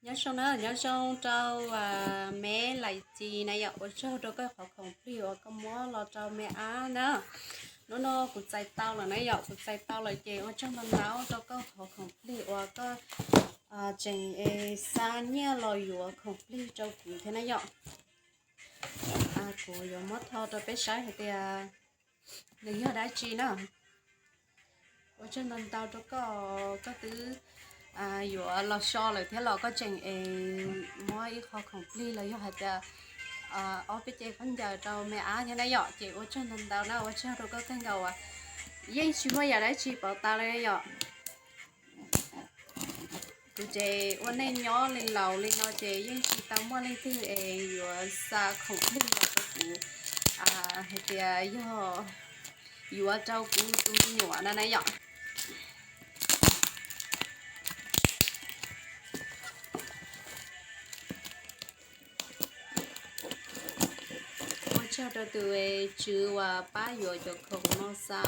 Nyob zoo na, nyob zoo rau me Lais Ci na yom, ua tsaug rau koj qhov khoom plig uas koj muab los rau me ab na. Hnub no kuv txais tau lawm na yom, kuv txais tau lawm ces ua tsaug ntau ntau rau koj qhov khoom plig uas koj tseem xa nyiaj los yuav khoom plig rau kuv thiab na yom. Kuv yuav muab tho rau peb saib hais tias nws yog dab tsi na. Ua tsaug ntau ntau rau koj, koj twb yuav los so lawm thiab los koj tseem es muab ib qho khoom plig los yog hais tias ob peb ce khaub ncaws rau me ab thiab na yom, ces ua tsaug ntau ntau na, ua tsaug rau koj kawg nkaus uas yeej tsis muaj yam dab tsi pauv tau li na yom. Kuv ces ua neej nyob li laus li no ces yeej tsis tau muaj leej twg es yuav xa khoom plig los rau kuv hais tias yog yuav rau kuv tus me nyuam no na yom. Ua tsaug rau tus tswv uas pab yuav cov khoom no xa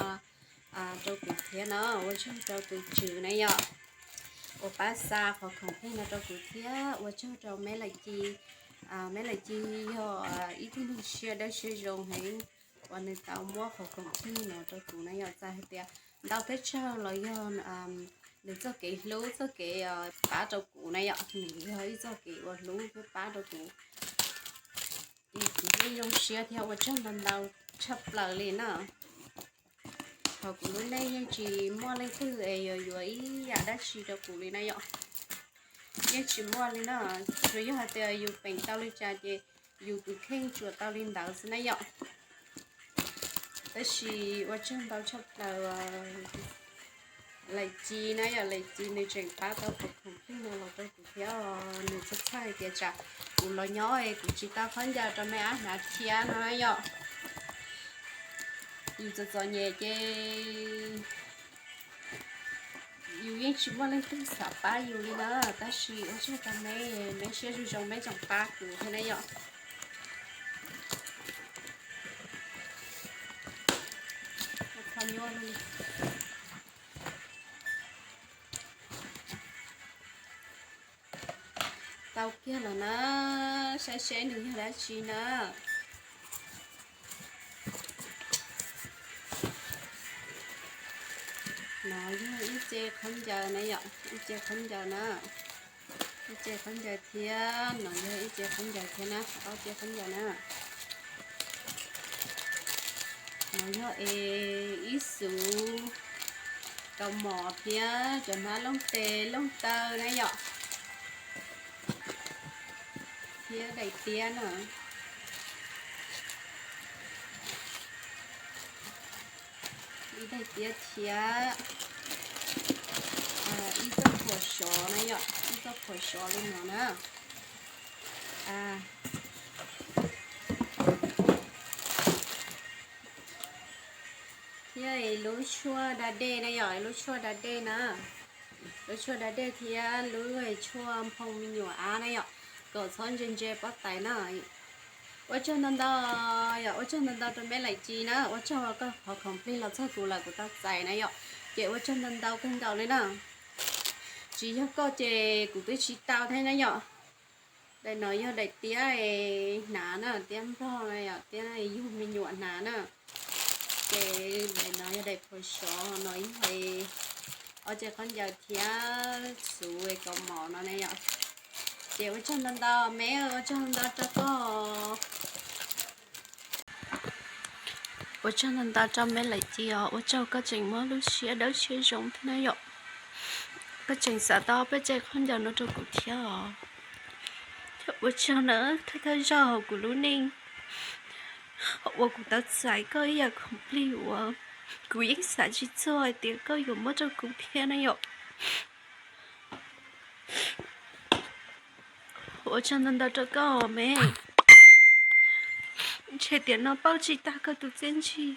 rau kuv thiab na, ua tsaug rau tus tswv na yom, uas pab xa qhov khoom plig no rau kuv thiab. Ua tsaug rau me Lais Ci, me Lais Ci yog ib tug neeg siab dawb siab zoo heev uas nws tau muab qhov khoom plig no rau kuv na yom, txawm hais tias ntau peb tsawg los yog nws txoj kev hlub txoj kev pab rau kuv na yom, nws yog ib txoj kev uas hlub thiab pab rau kuv. Ces kuv yeej zoo siab thiab ua tsaug ntau ntau tshaj plaws li na. Thaum kuv lub neej yeej tsis muaj leej twg es yuav yuav ib yam dab tsi rau kuv li na yom. Yeej tsis muaj li na, tsuas yog hais tias yus peem tau li cas ces yus tus kheej tsuas tau li ntawd xwb na yom. Tab sis ua tsaug ntau tshaj plaws Lais Ci na yom, Lais Ci nws tseem pab tau qhov khoom plig no los rau kuv thiab os. Nws txhawj txhawj hais tias tsam kuv los nyob es kuv tsis tau khaub ncaws rau me ab hnav thiab no na yom. Yus txom txom nyem ces yus yeej tsis muaj leej twg xav pab yus li na, tab sis ua tsaug rau me, me siab zoo zoo me tseem pab kuv thiab na yom. Tau kiag los na, saib seb nws yog dab tsi na. No yog ib ce khaub ncaws na yom, ib ce khaub ncaws na, ib ce khaub ncaws thiab, no yog ib ce khaub ncaws thiab na, ob ce khaub ncaws na. No yog es ib xuv kaus mom thiab cov hnab looj tes looj taw na yom, thiab daim tiab na, ib daim tiab thiab ib txoj phuam sov na yom, ib txoj phuam sov li no na. Thiab lub tshuaj da dej na yom, lub tshuaj da dej na, lub tshuaj da dej thiab lub tshuaj nphoo me nyuam ab na yom, kom txhob ntse ntse pob tais na. Ua tsaug ntau ntau yom, ua tsaug ntau ntau rau me Lais Ci na, ua tsaug koj qhov khoom plig los txog kuv lawm kuv tau txais na yom. Ces ua tsaug ntau ntau kawg nkaus li na. Tsis yog koj ces kuv twb tsis tau thiab na yom. Daim no yog daim tiab hnav na, tiab nplog na yom, tiab yug me nyuam hnav na. Ces daim no yog daim phuam sov, no yog ob ce khaub ncaws thiab xuv kaus mom no na yom. Ces ua tsaug ntau ntau me, ua tsaug ntau rau koj. Ua tsaug ntau ntau rau me Lais Ci os, ua tsaug koj tseem muab lub siab dawb siab zoo thiab na yom. Koj tseem xav tau peb ce khaub ncaws no rau kuv thiab os. Ua tsaug na, thawj thawj zaug hauv kuv lub neej uas kuv tau txais koj ib yam khoom plig uas kuv yeej xav tsis txog hais tias koj yuav muab rau kuv thiab na yom. Ua tsaug ntau ntau rau koj me. Ntshe tiam no pauj tsis tag koj tus txiaj ntsig,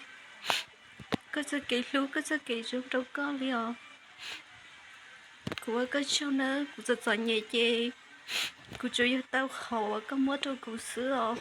koj txoj kev hlub, koj txoj kev zoo rau koj li os. Kuv ua koj tsaug nawb, kuv txom txom nyem ces kuv tsuas yog tau qhov uas koj muab rau kuv xwb os.